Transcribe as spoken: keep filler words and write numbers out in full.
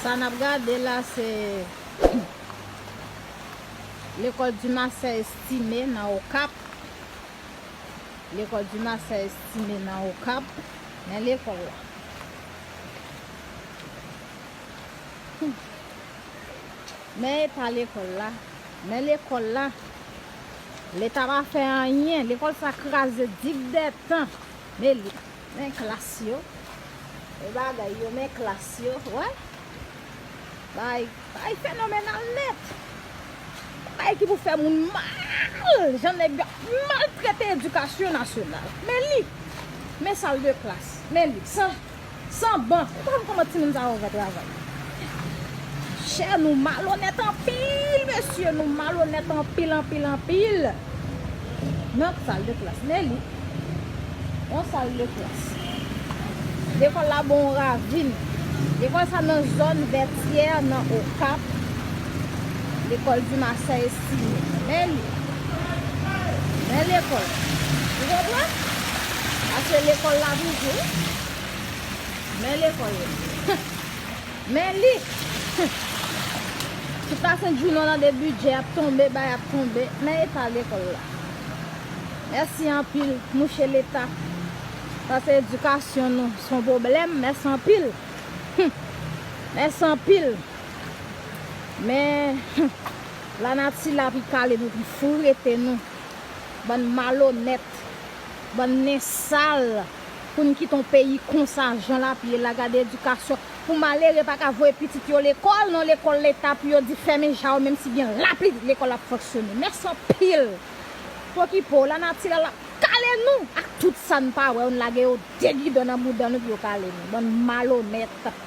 Sa n ap gade la, se lekòl Dumarsais Estimé nan Okap. Lekòl Dumarsais Estimé nan Okap. Men lekòl la. Hmm. Men eta lekòl la. Men lekòl la. Leta pa fè anyen. Lekòl sa kraze digdètan. Men li. Men klas yo. E bagay yo, men klas yo. Wè. Bay, bay fenomenal nèt. Bay ki pou fè moun mal. Jan nèg yo ap maltrete edikasyon nasyonal. Men li. Men sal de klas. Men li. San, san ban. Ou pa konn kòman timoun sa yo fè travay. Chè, nou malonèt anpil, mesye. Nou malonèt anpil, anpil, anpil. Nan sal de klas. Men li. Yon sal de klas. Lekòl la bon ravin. Lekòl sa nan zòn Vètyè, nan Okap. Lekòl Dumarsais Estimé. Men li. Men lekòl. Ou konprann? Paske lekòl la toujou. Men lekòl la. Men li. Tout la sent jou nou tande bidjè ap tonbe, bay ap tonbe. Men eta lekòl la. Mèsi anpil, mouche Leta. Paske edikasyon nou se yon pwoblèm. Mèsi anpil. Hmm. Mèsi anpil. Men, hmm, lanati la pi kale nou, pi fourete nou. Bann malonèt. Bann nen sal. Pou n kite yon peyi konsa, jan l ap ye la, gade edikasyon. Pou malere pa ka voye pitit yo lekòl, nan lekòl Leta, pou yo di fèmen ja yo, menm si gen lapli, lekòl ap fonksyone. Mèsi anpil. Pokipo, lanati la, l ap kale nou ak tout sa n pa wè yo, n lage yo de gidon nan bouda nou pou yo kale nou. Bann malonèt.